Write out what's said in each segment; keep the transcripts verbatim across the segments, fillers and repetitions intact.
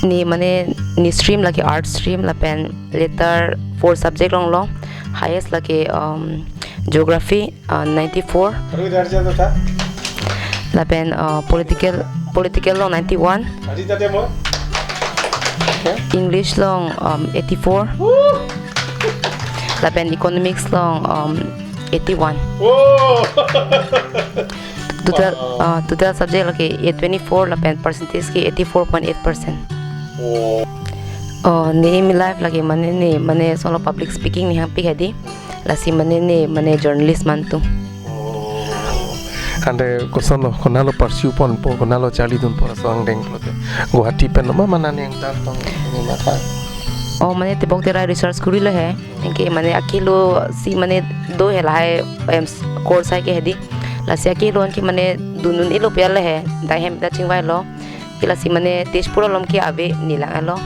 Ne mane ne stream lake art stream lapen letter four subject along lo. Highest lake um, geography uh, ninety-four. Aru idhar ja to tha. Lapen uh, political political along ninety-one. Adi tade mo. English along um, eighty-four. Lapen economics along um, eighty-one. Wow. Total uh, total subject lake eight twenty-four lapen percentage ke eighty-four point eight percent. Oh, ne imi life lake mane ne mane solo public speaking ne hangpik hedi. Lasi mane ne mane journalist mantu. Ante koson lo, konalo pursue ponpo, konalo charlidunpo, laso angdeng pulote. Guwahati pen lo ma mane ne angtan tong ne matha. Oh, mane tebok terai research kuri lo he. Anke mane akilo si mane do he lahai em, course hai ke hedi. Lasi akilo anke mane dunun ilo pial he. Dai hem da chingvai lo. Ke lasi mane Tezpur along ke ave ne lang alo.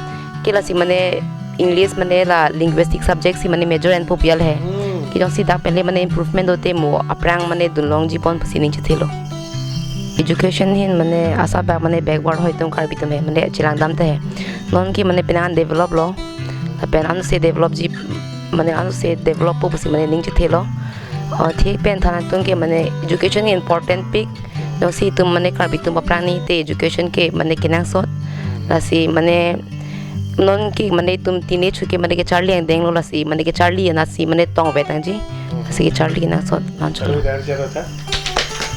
Ke lasi mane English mane la linguistic subject si mane major enpo pial he. Hmm. Ke jongsi dak pen le mane improvement do te mo aphrang mane dunlongji pon pusi ning chethelo. Education ahin mane asap bak mane backward hoi atum Karbi atum he mane chelang dam te he. Non ke mane penang develop lo. Lapen anse develop ji mane anse develop po pusi mane ning chethelo. Oh, thik pen than atum ke mane education important pik. Jongsi itum mane Karbi atum aphrang ni te education ke mane kenangsot. Lasi mane non ke mane itum teenage ke mane kecharli angdeng lo lasi mane kecharli nasi mane tong vet angji. Lasi kecharli kenangsot non cholo.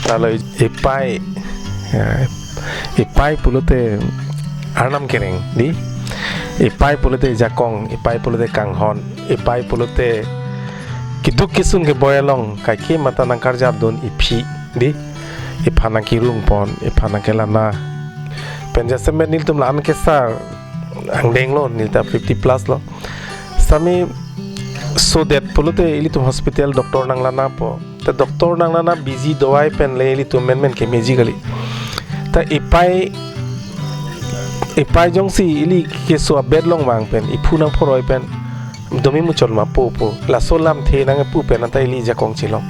Lalo ipai, ya, ipai pulote Arnam kereng di. Ipai pulote jakong, ipai pulote kanghon, ipai pulote keduk kesung keboi along kaike mata nangkarjapdun iphi di. Iphan nangkerung pon, iphan nangkelana. Pen jasemet nelitum la-an kesar angdeng lo, neli ta fifty plus lo. Sami sodet pulote ilitum hospital doctor nanglanapo. Ta doctor nanglana busy dawai pen le ilitum menmen kemeji kali. Ta ipai ipai jongsi ili keso abed long vang pen iphu nangphoroi pen domi muchot ma po po. Laso lamthe nangpu pen anta ili jakong chilong.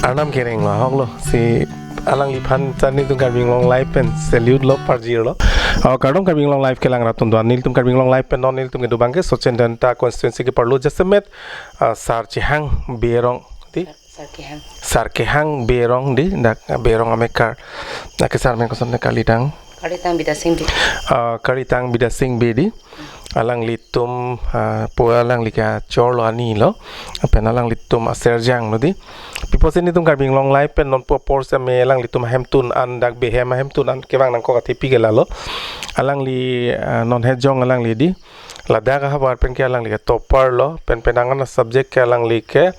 Arnam kereng lo ahok lo si alangliphan ta nelitum Karbi Anglong Live pen salute lo, parjir lo. Oh, kardom Karbi Anglong Live kelang rat atum do-an, nelitum Karbi Anglong Live pen non nelitum kedo abang ke Sachin Dhenta constituency ke parlo jasemet, ah, Sar Chehang Bey arong di. Sar Kehang. Sar Kehang Bey arong di, dak Bey arong amekar. Dak kesar amen koson ne, Karlitang. Karlitang Bidya Sing Bey. Ah, Karlitang Bidya Sing Bey di. Alanglitum, ah, pu alangli kachor lo, ani lo. Pen alanglitum aserjang lo di. Pi pusi nelitum Karbi Anglong Live pen non pu apor sitame alanglitum ahemtun an, dak Bey ahem ahemtun an kevang nangkok athepi ke lalo. Alangli, ah, non hejong alangli di. Ladak ahavar pen ke alangli ke topper lo, pen penang an subject ke alangli ke,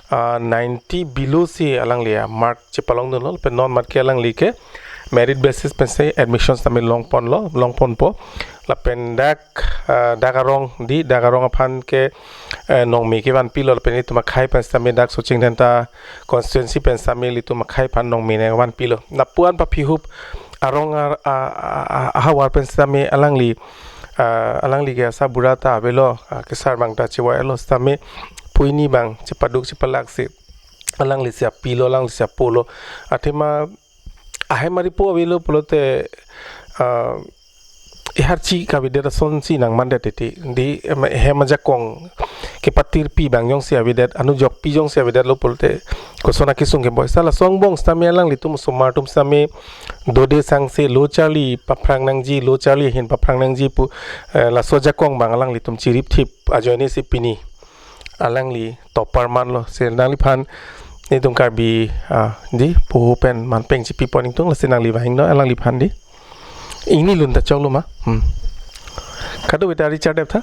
ah, ninety below si alangli, ah, mark chepalongdunlo, pen non mat ke alangli ke merit basis pensi admission sitame longponlo, longponpo. Lapen dak, ah, dak arong di, dak arong aphan ke, eh, nongme kevanpilo, lapen itum akhei pen sitame dak Sachin Dhenta constituency pen sitame ilitum akhei aphan nongme nangvanpilo. Lapu-an paphihup arong ar-, a, a, a, ahavar pen sitame alangli, ah, alangli ke asa bura ta avelo, ah, kesar abang ta chevoi-etlo sitame pu hini abang chepaduk chepalak si alangli si apilo, alangli si apolo. Athema ahem aripo avelo pulote, ah, iharchi kavedet asonsi nangmandet titi. Di, em, hem ajakong kepatirpi abang jongsi avedet, anujokpi jongsi avedetlo pulote koson akesung keboi. Sa laso angbong sitame alanglitum osomar atum sitame dode sangse lo charli paphrang nangji, lo charli ahin paphrang nangji pu, eh, laso ajakong abang alanglitum chiripthip ajoine si pini alangli topper manlo. Si nangliphan nelitum Karbi, ah, di poho pen manpeng chipipon ingtung, lasi nangli vangnon alangliphan di. Ingni lun ta choklo ma. Hmm. Kadokave ta richard dep tha.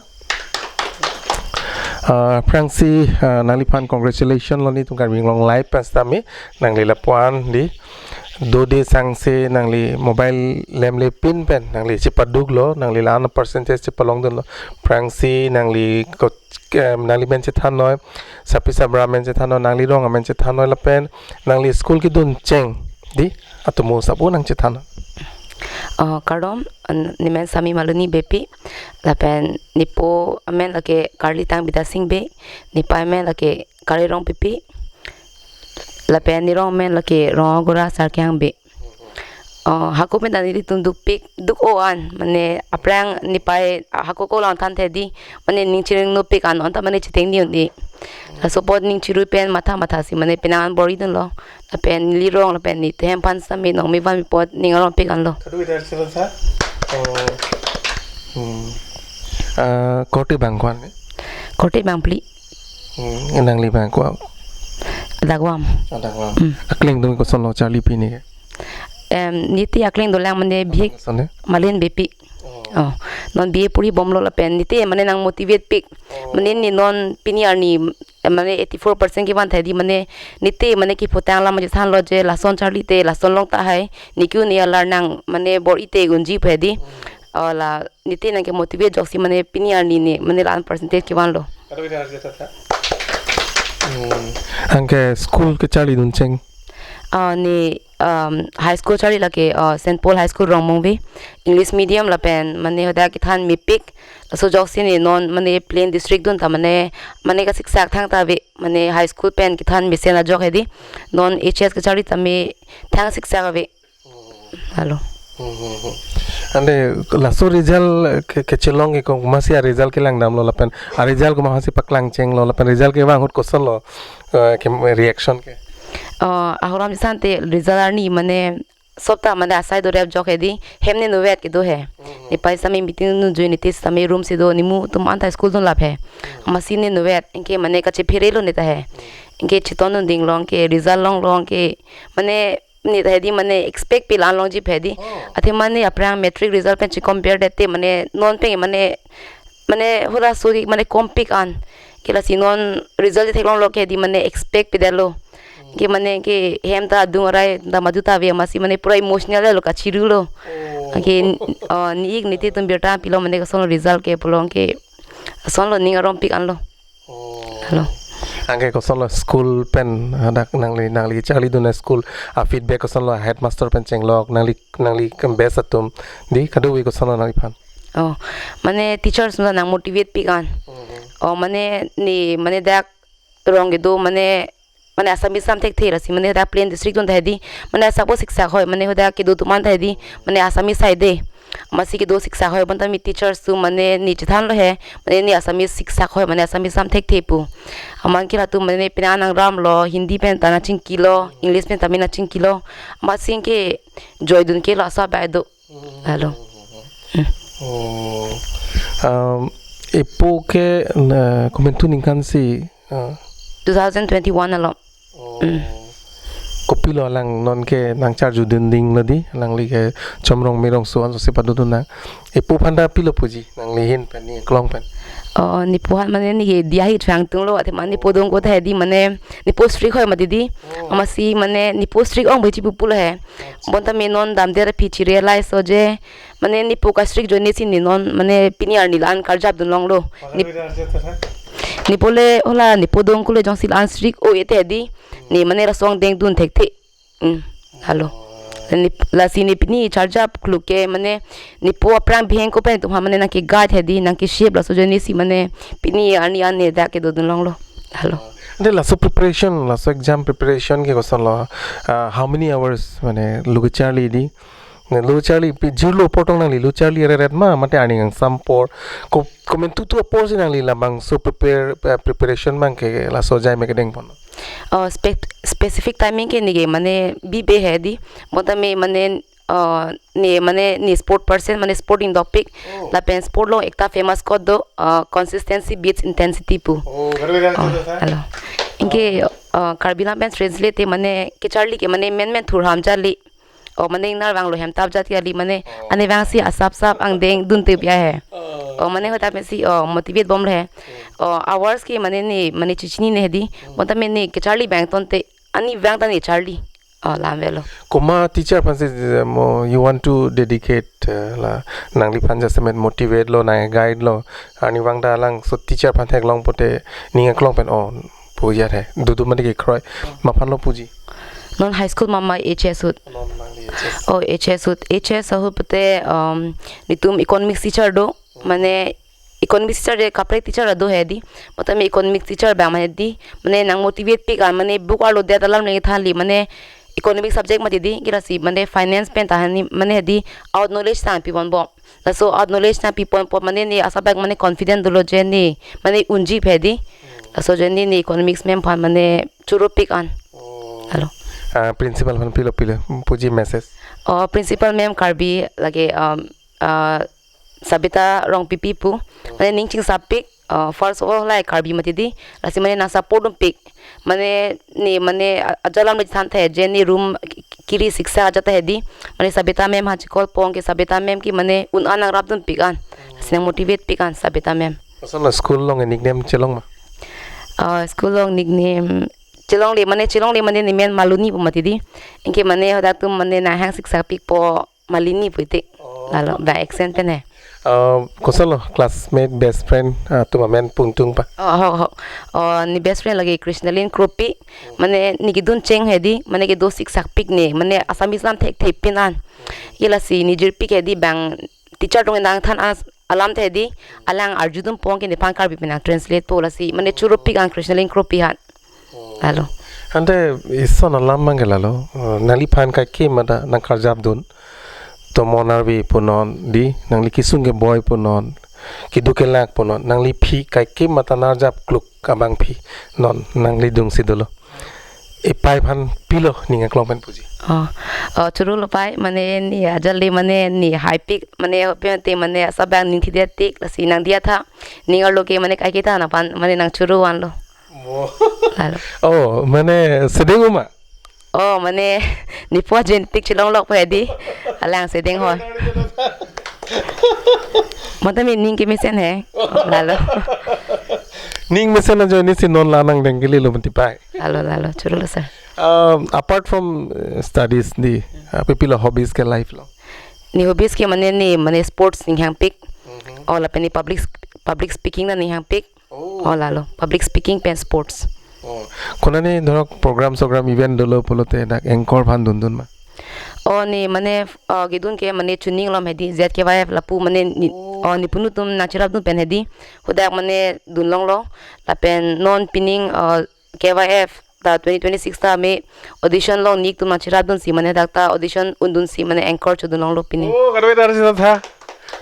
Ah, aphrangsi, ah, nangliphan congratulation lo nelitum Karbi Anglong Live pen sitame, nangli lapu-an di dode sangse nangli mobile lemle pin pen nangli chepaduklo, nangli la-an percentage chepalongdunlo. Aphrangsi nangli ko-, em, nangli men chethan noi, sarpi sarbura men chethan noi, nangli rong amen chethan noi lapen nangli school kedun cheng di atomo sapo nangchethan noi. Oh, kardom, n-, nemen Sami Maloni Beypi, lapen nepo amen lake Karlitang Bidya Sing Bey, nepa amen lake Kali Rongpipi, lapen nerong amen lake Rongagora Sar Kehang Bey. Oh, hako pen ta nelitum dukpik, duk-o an, mane aphrang nepei, ah, hako ko lang than the di, mane ning chiringnopik an, non ta mane chiteng ni un-e. Laso apot ning chiru pen matha matha si mane penang an bor-idunlo. Lapen neli rong, lapen neli tehem aphan sitame nangmevan apot ning arongpik anlo. Kadu kita sila sa? Oh. Hmm. Ah, korte abang ko-an ni? Korte abang phli. Hmm, nangli abang ko-an? Dagwam. Ah, Dagwam. Hmm. Akleng atum kosonlo charli pini ke? Em, neli te akleng dolang mane bihek. Son de? Malen Beypi. Oh. Oh, non B A puri bomlo lapen neli te mane nang motivate pik. Oh. Mane neli non pini arni, eh, mane eighty-four percent kevan the di, mane neli te mane keputang alam aja thanlo je lason charli te lason long tahai, neli ke un-e alar nang mane bor-i te unji phe di. Hmm. Oh, la neli te nang ke motivate ajoksi mane pini arni neli mane la-an percentage kevanlo. Kadu kita sila sa? Hmm. Anke school kecharlidun cheng? Ah, neli, um, high school charli lake, ah, Saint Paul High School Rongmongve, English medium lapen mane hadak kethan mepik, laso ajoksi neli non mane plain district dun ta mane, mane kasiksak thangta ave, mane high school pen kethan mesen ajok he di, non H S kecharli tame thang siksak ave. Halo. Hmm, hmm, hmm. Ante laso result ke, kechelong ke komatsi a-result kelang damlo lapen a-result komatsi paklang chenglo lapen result kevang ahut kosonlo, eh, ke reaction ke? Oh, ahormu sante result arni mane sopta mane asai dorep ajok he di, hem ne novet kedo he. Hmm. Nepei sitame meeting nunjui, neli te sitame room si do, neli mu atum anta school dunlap he. Hmm. Amatsi ne novet, anke mane kachepherelo neli ta he. Hmm. Anke chetondun dinglo, anke result longlo, anke mane neli ta he di mane expect pi la-an longji phe di. Oh. Athe mane aphrang matric result pen che-compare det te mane non pen mane, mane hura suri mane kompik an. Ke lasi non result theklonglo ke di mane expect pidetlo. Hmm. Ke mane ke hem ta adung arai ta madu ta ave amatsi mane pura emotional lo, kachirulo. Oh. Ke, oh, neli ik neli te atum birta pilo mane kosonlo result ke pulo, ke kosonlo ning arongpik anlo. Oh. Halo. Anke kosonlo school pen hadak nangli, nangli charlidun a-school a-feedback kosonlo, headmaster pen chenglok, nangli, nangli ke best atum di, kadu-i kosonlo nangliphan? Oh, mane teachers atum ta nang motivate pik an. Mhm. Oh, mane neli mane dak rong kedo mane, mane Assamese sam thekthe lasi mane dak plain district dun ta he di, mane asap o siksak hoi, mane hadak kedo atum anta he di, mane Assamese sai de. Amatsi kedo siksak hoi, bonta neli teachers atum mane neli chethanlo he, mane neli Assamese siksak hoi, mane Assamese sam thekthe pu. Amat ke latum mane penang nang ramlo, Hindi pen ta nang chingkilo, English pen ta nang chingkilo. Amatsi ke joidun ke laso abai do. Halo. Oh. Um, epo ke, na, komantu ningkan si, ah? Two thousand twenty-one along. Oh. Mm. Kopilo alang non ke nang charjudun dinglo di, alangli ke Chomrong Merong so-an so si padodun nang. Epo aphan ta pilo puji, nangli ahin pen, neli aklong pen? Oh, nepo aphan mane neli ke diya hi chang tunglo, athe mane nepo dong ko ta he di mane, nepo strict hoi mati di. Oh. Amatsi mane nepo strict ong baji pupulo he. Bonta neli non damdet aphi che-realize lo je, mane nepo ka-strict ajoine si neli non, mane pini arni la-an karjap dun longlo. Nep-, nepo le hala nepo dong ko le jongsi la-an strict o-e te di, neli mane laso angdeng dun thekthe. Hmm, halo. Neli, lasi neli pini charjap kluk ke mane nepo aphrang bihek ko pen atum aphan mane nang ke-guide he di, nang ke-shape, laso ajoine si mane pini arni an neli dak kedo dun longlo. Halo. Ante laso preparation, laso exam preparation ke kosonlo, ah, how many hours mane lo kecharli di? Ne lo charli pi jirlo apor tong nangli lo charli reret ma, mate arni kangsam apor. Ko, komantu tu apor si nangli labangso prepare, eh, preparation abang ke laso ajai me kedeng pon? Oh, spe-, specific timing ke neli ke mane bibe he di. Bonta neli mane, oh, neli mane neli sport person, mane sporting dopik. Oh. Lapen sport along ekta famous quote do, uh, "Consistency beats intensity" pu. Oh, very well, oh, sir. Halo. Anke, oh, uh, Karbi Anglong pen translate te mane kecharli ke mane menmen thur ham charli. Oh, mane ingnar vanglo hem tap jat kali mane, oh, ane vangsi asap sap angdeng dun te biya he. Oh. Oh, mane hota pensi, oh, motivate bomlo he. Hmm. Oh, hours ke mane neli, mane chechinine he di. Hmm. Bonta neli kecharli abang tangte, ani vang ta neli charli. Oh, la-an avelo. Komat teacher aphan si, eh, mo, you want to dedicate, eh, la, nangliphan jasemet motivate lo, nang guide lo, arnivang ta alangso teacher aphan theklong pote, ning aklong pen, oh, pu ajat he. Dudu mane kekroi. Maphan lo puji? Non high school ma, ma H S ahut? Non nangli H S. Oh, H S ahut. H S ahut pote, um, netum economics teacher do. Mane economics teacher de kaprek teacher do he di. Bonta neli economics teacher abang mane di. Mane nang motivate pik an, mane book arlo det alam leng thanli. Mane economic subject mati di, ke lasi mane finance pen ta hani mane hedi out knowledge tang pipon bom. Laso out knowledge tang pipon po mane ne asap bak mane confident dolo je ne mane unji phe di. Laso je ne ne economics ma'am aphan mane choro pik an. Oh. Hello. Ah, principal aphan pilo pilo puji message. Oh, principal ma'am Karbi lake, um, ah, Sabita Rongpipi pu. Mane ning chingsap pik, ah, first of all, like Karbi mati di, lasi mane nang support dun pik. Mane ne mane a-, ajalam le than the je ne room ki-, kiri siksa aja ta hedi. Mane Sabita ma'am ha chikol pong ke Sabita ma'am ke mane un an nang rap dun pik an. Lasi nang motivate pik an Sabita ma'am. Koson lo school along nickname chelong ma? Ah, school along nickname chelongle mane chelongle mane ne men Maluni pu mati di. Anke mane hadak atum mane nang hang siksa pik po Malini pu tik. Oh. Lalo, ba accent pen he. Uh, koson lo classmate, best friend, uh, atum amen pungtung pa? Oh, ho, ho. Oh, ne best friend lake Krishnalin Kropi. Mane ne kedun cheng hedi, mane kedo siksak pik ne, mane Assamese lam thekthe pin an. Ke lasi ne jir pik hedi bang teacher atum nangthan as alam the hedi, alang arju dun pong ke nephan Karbi pen nang translate po lasi, mane choro pik an Krishnalin Kropi hat. Lalo. Ante ison alam abang ke lalo, eh, nangliphan kaike mata nang karjap dun. Tomon arve punon di, nangli kesung keboi punon, keduk kelak punon, nangli aphi kaike mata nang arjap kluk abang aphi non nangli adungsi dolo. Epai aphan pilo ning aklong pen puji. Oh, oh, choro lo pai, mane ne ajat le mane ne hai pik, mane hopi te mane asap bang ning thidet tik, lasi nang diya tha, ning arlo ke mane kaike tha nangphan, mane nang choro vanlo. Mo. Lalo. Oh, mane sedeng uma? Oh, mane ne po jen tik chilong lok pe di. Alang sedeng ho. Mata mi ning kemesen he. Lalo. Ning mesen ajoine si non la nang deng kili lo mati pai. Lalo, lalo, choro lo sir. Um, apart from, uh, studies di, uh, pipilo hobbies ke life lo? Ne hobbies ke mane ne mane sports ning hang pik. Mhm. Oh, lapen ne public, public speaking na ning hang pik. Oh. Oh, lalo. Public speaking pen sports. Oh. Konane dhorok program sogram event dolo pulote dak anchor aphan dundun ma? Oh, ne mane, uh, kedun ke mane chuning lom hedi Z K Y F lapu mane ne, oh, oh, ne punu atum nang cherap dun pen hedi. Hadak mane dun longlo. Lapen non pining, uh, K Y F ta twenty twenty-six ta me audition long nik atum nang cherap dunsi mane dak ta audition undunsi mane anchor chodun longlo pining. Oh, kadokave ta arjuna tha.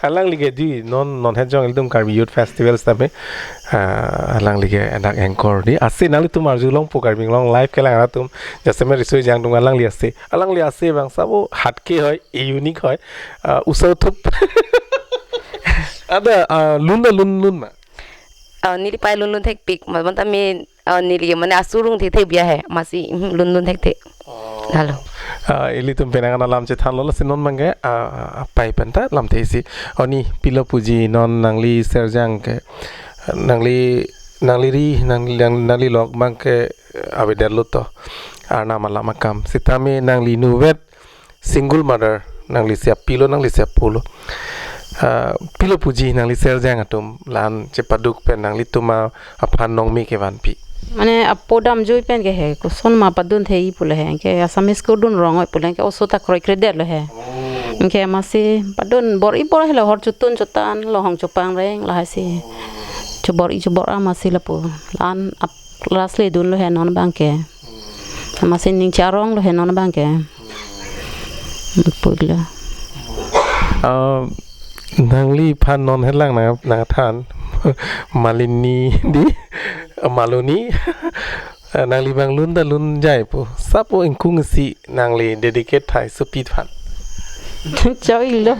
Alangli ke di non non hejong ilitum Karbi Youth Festivals tame, ah, alangli ke dak anchor di. Ase nanglitum arjulongpo Karbi Anglong live kelang atum, jasemet riso-ejang atum alangli ase. Alangli ase bang sabo hatke hoi, unique hoi. Ah, usau thup. Ada, ah, lun ta lun lun ma? Ah, neli pai lun lun thekpik, ma bonta me, ah, neli mane asurung thekthe biya he, masi, mhm, lun lun thekthe. Oh. Lalo. Ah, ilitum penang an alam chethanlo, lasi non abang ke, ah, ah, pai pen ta lamthe isi. Oni pilo puji non nangli serjang ke, nangli, nangli ri, nangli, nang-, nangli lok abang ke, eh, avedetlo to. Arnam alam akam. Sitame nangli inutvet single mother, nangli sia pilo, nangli sia pulo. Ah, pilo puji nangli serjang atum la-an chepaduk pen nanglitum aphan nongme kevanpi. Mane apo damjui pen ke he, koson ma padun thei pulo he, ke Assamese kedun rong oi pulo ke oso ta kroikredetlo he. Oh. Ke masi padun bor-i bor-i lo hor chotun chotan, lohong chopangreng lahai si. Chobor-i chobor-a masi lapu. La-an ap class le dunlo he non abang ke. Masi ning charonglo he non abang ke. Pulo. Ah, nangliphan non helang nang, nangthan. Malini di, Maluni. Ah, nangli abang lun ta lun jai po. Sabo ingkung isi nangli dedicate thai sopi aphan. Choi lo.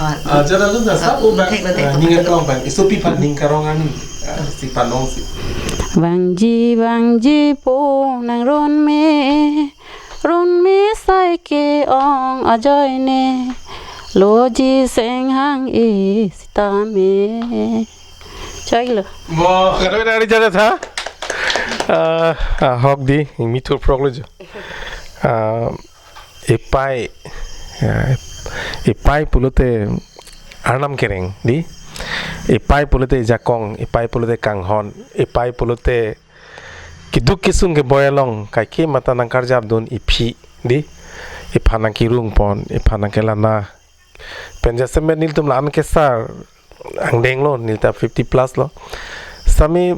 Ah, jada lun ta sabo abang, thek lo, thek ah, lo. Ning aklong abang, sopi aphan ning karong ani, ah, si panong si. Vangji, vangji po nang ron me, ron me sai ke-ong ajoine, loji seng hang-i sitame. Choi lo. Mo, kadokave ta arjuna tha. Ah, ah, ahok di, mithu prok lo jo. Ah, epai, ah, epai pulote arnam kereng di. Epai pulote jakong, epai pulote kanghon, epai pulote keduk kesung keboi along kaike mata nang karjap dun iphi di. Iphan nang kirung pon, iphan nang kelana. Pen jasemet nelitum la-an kesar angdeng lo, neli ta fifty plus lo. Sami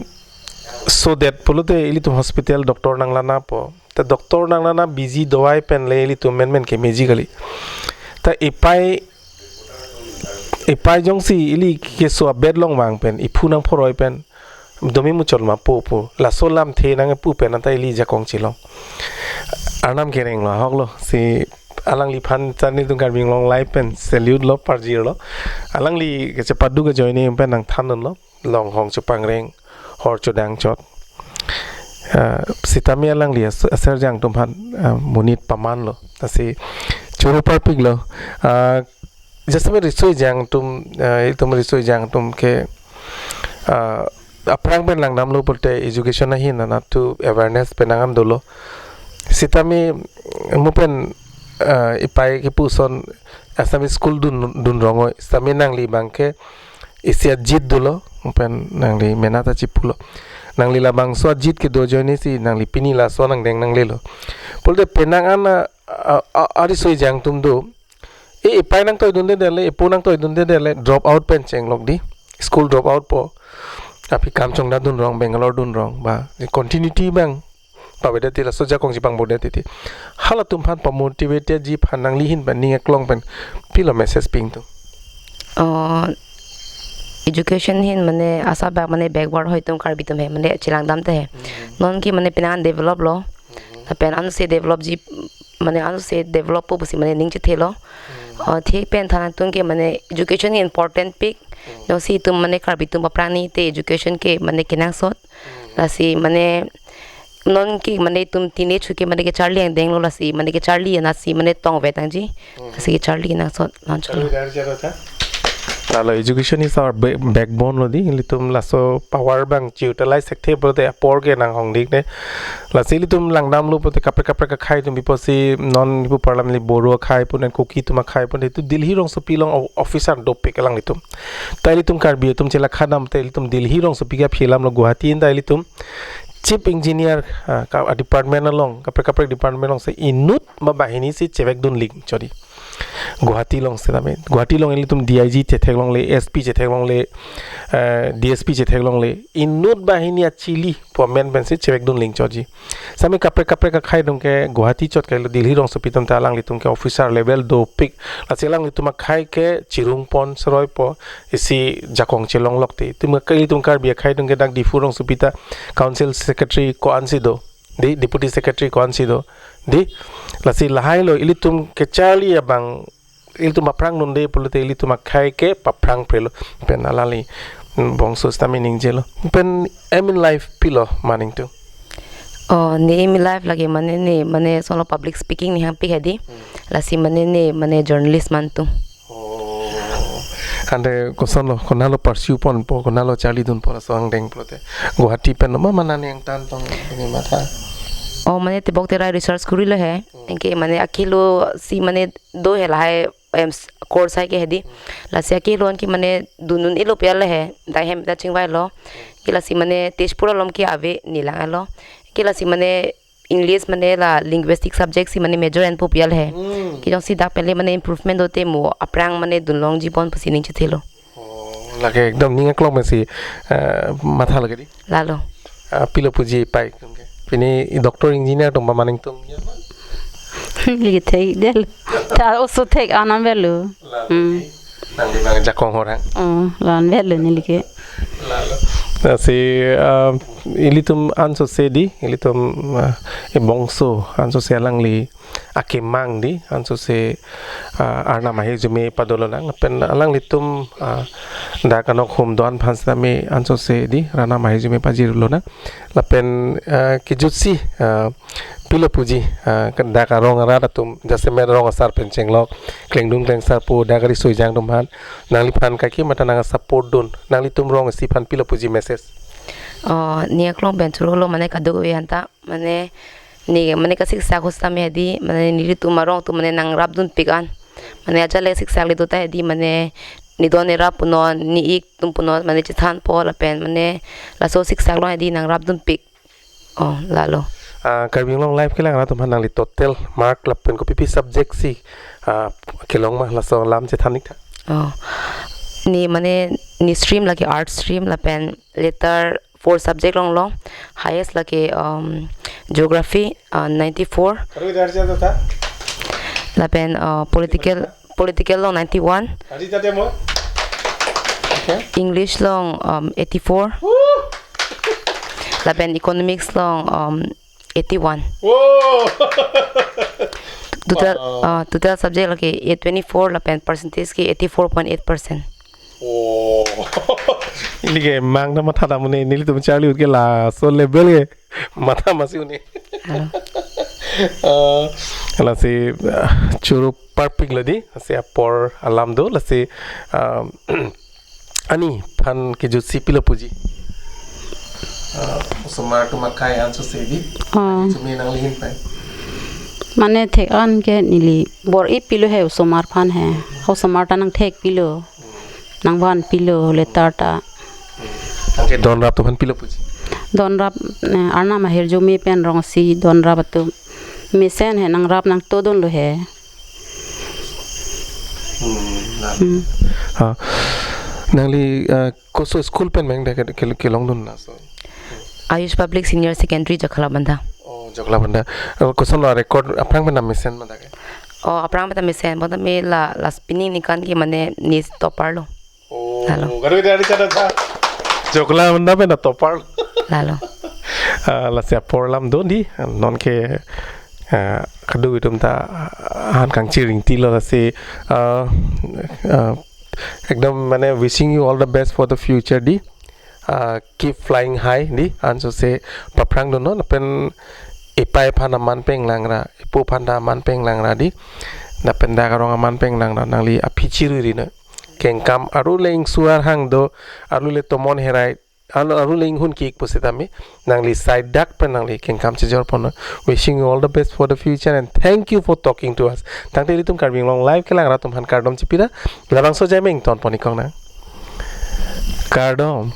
sodet pulote ilitum hospital doctor nang lana po. Ta doctor nang nana busy dawai pen le ilitum menmen kemeji kali. Ta ipai, ipai jongsi ili keso abed long vang pen, iphu nangphoroi pen, domi muchot ma pu pu. Laso lamthe nangpu pen anta ili jakong chelong. Arnam kereng lo, ahok lo. Si alangliphan channel tung Karbi Anglong Live pen salute lo, parjir lo. Alangli kachepadu kajoine pen nangthan lo. Longhong chepangreng, hor chodang chot. Ah, sitame alangli as-, aser jang atum aphan, ah, monit paman lo. Lasi choro parpik lo. Ah, just me riso ejang atum, ah, itum riso ejang atum ke, ah, aphrang pen langdam lo pulote education ahin anat tu awareness pen nangdam dolo. Sitame mo pen, ah, ipai kepu ason Assamese school dun, dun rongoi. Sitame nangli abang ke isi ajit dolo, pen nangli mena ta chipulo. Nangli labangso ajit kedo ajoine si nangli pini laso nangdeng nanglelo. Pulote penang an a, a, a, ariso ejang atum do. E, ipai nangtoidunde dele, ipu nangtoidunde dele, drop out pen chenglok di. School drop out po. Aphi kam chongda dun rong, Bangalore dun rong, ba, continuity abang pavedet ti, laso jakong chepangbodet ti. Halatum aphan pamotivate ji aphan nangli ahin pen ning aklong pen pilo message pi ingtung? Oh, education ahin mane asap bak mane backward hoi atum Karbi atum he, mane chelangdam te he. Hmm. Non ke mane penang develop lo. Hmm. Lapen ansi develop ji, mane ansi develop po pusi mane ning chethelo. Hmm. Oh, thik pen than atum ke mane education ahin important pik. Hmm. Jongsi itum mane Karbi atum aphrang ni te education ke mane kenangsot. Hmm. Lasi mane non ke mane itum teenage ke mane kecharli angdeng lo, lasi mane kecharli anatsi mane tongvet nangji. Hmm. Lasi kecharli nangsot, non cholo. Lalu dari jaro ta? Lalo, education is our ba-, backbone lo di, ilitum laso power abang chi-utilize thekthe pulote apor ke nanghong dik ne. Lasi ilitum langdam lo pulote kaprek kaprek akhei atum pi apotsi non ipu parliament li Boro akhei pon, Kuki atum akhei pon, itum Delhi rongsopi along o-, officer dopik alanglitum. Ta ilitum Karbi atum chelakha dam te ilitum Delhi rongsopi ke aphi alam lo, Guwahati ahin ta ilitum chief engineer, ah, ka, ah, department along, kaprek kaprek department along si inut ma banghini si chevekdun ling chot di. Guwahati along sitame. Guwahati along ilitum D I G chetheklongle, S P chetheklongle, eh, D S P chetheklongle. Inut banghini achili pu amen pensi chevekdun ling chot di. Sitame kaprek kaprek akhei atum ke Guwahati chot kailo, Delhi rongsopi atum ta alanglitum ke officer level dopik. Lasi alanglitum akhei ke chirung pon seroi po, isi jakong chelonglok te. Itum ke ilitum Karbi akhei atum ke dak Diphu rongsopi ta council secretary ko-ansi do. Di, deputy secretary ko-ansi do. Di, lasi lahai lo ilitum kecharli abang, ilitum aphrang dunde pulote ilitum akhei ke paphrang prelo. Pen alangli, mm, bongso sitame ningjelo. Pen aim in life pilo ma ningtung? Oh, ne aim in life lake mane ne, mane solo public speaking ne hangpik hedi. Hmm. Lasi mane ne, mane journalist mantu. Oh. Ante koson lo, konat lo pursue ponpo, konat lo charlidunpo laso angdeng pulote? Guwahati pen lo ma, mane ne angtan tong, tong matha? Oh, mane tebok terai research kurilo he. Hmm. Anke mane akilo si mane do he lahai, em, s-, course hai ke hedi. Hmm. Lasi akilo anke mane dun un-elo pi ale he, dai hem ta chingvailo. Hmm. Ke lasi mane Tezpur along ke ave ne lang alo. Ke lasi mane English mane la linguistic subject si mane major enpo pi ale he. Hmm. Ke jongsi dak pen le mane improvement do te mo aphrang mane dunlongji pon pusi ning chethelo. Oh, lake ekdom ning aklong pensi, eh, matha lake di? Lalo. Ah, pilo puji pai atum ke? Pini i doctor engineer atum ba ma ningtum? Lake thekdetlo. Ta oso thek anam avelo. Lalo. Hmm. Nangli abang jakong horang. Oh, la-an avelo neli ke. Lalo. Lasi, ah, ilitum ansose di, ilitum, ah, ebongso ansose alangli akemang di, ansose, ah, Arnam ahirjume padolonang, pen alanglitum, ah, dak anok hum do-an aphan sitame ansose di, Arnam ahirjume pajirlonang. Lapen, ah, kejutsi, ah, pilo puji, ah, ke dak arong arat atum, jasemet rong asar pen chenglok, klengdun klengsar pu, dak ari soi jang atum aphan, nangliphan kaike matha nang support dun, nanglitum rong isi aphan pilo puji message? Oh, ne aklong pen choro lo mane kadokave anta, mane, ne, mane kasiksak ahut sitame hedi, mane nelitum arong atum mane nangrapdunpik an. Mane ajat le siksak le do ta hedi, mane ne don ne rap punon, ne ik atum punon, mane chethanpo lapen, mane laso siksak along hedi nangrapdunpik. Oh, lalo. Ah, Karbi Anglong Live kelang arat atum aphan nangli total mark lapen kopi pi subject si, ah, kelong ma laso alam chethan ik tha. Oh. Ne mane ne stream lake art stream lapen letter four subject along long. Highest lake um, geography uh, ninety-four. Karo idar jatuh tha? Lapen uh, political political along ninety-one. Adi tadi mo? Okay. English along um, eighty-four. Woo! Lapen economics along um, eighty-one. Whoa! Total Wow. uh, total subject lake eight twenty-four lapen percentage ke eighty-four point eight percent. Oh. Neli ke mang na matha dam ne, nelitum charli ut ke laso level ke matha masi un-e. Hello. Ah, lasi ah, choro parpik lo di, lasi apor alam do, lasi ah, ani aphan kejutsi pilo puji. Ah, osomar atum akai ansose di. Oh. Chumi nangli ahin pen. Mane thek an ke neli bor-i pilo he osomar aphan he. Osomar ta nangthek pilo. Nangvan pilo letter ta. Tangke don rap atum aphan pilo puji. Don rap eh, Arnam ahirjume pen rongsi don rap atum. Mesen he nangrap nangtodun lo he. Hmm, na. Hmm. Ah, nangli ah, koso school pen meng de ke, ke, kelongdun laso. Ayush Public Senior Secondary Jakhalabandha. Oh, Jakhalabandha. Ah, koson lo record aphrang pen mesen ma dak ke? Oh, aphrang pen mesen, bonta me la la spinning nikan ke mane ni topper lo. Oh, Lalo. Karo idar jatuh tha? Jakhalabandha pen topper lo. Lalo. Ah, lasi apor alam do di, non ke ah, kado itum ta ah, han kangchiring ti lo lasi ah, ah, ekdom mane wishing you all the best for the future di. Ah, keep flying high di, ansose paphrang do non pen ipai aphan aman penglang ra, ipo aphan ta aman penglang ra di. Lapen dak arong aman penglang ra, nangli aphi chiruri no. Kengkam aru le ingsuar hang do, aru le tomon herai, aru, aru le inghun kik pusitame, nangli side dak pen nangli kengkam chijor pon. Wishing you all the best for the future and thank you for talking to us. Tangte ilitum Karbi Anglong Live kelang rat atum aphan kardom chipira. Labangso jai meng ton pon ikong nang. Kardom.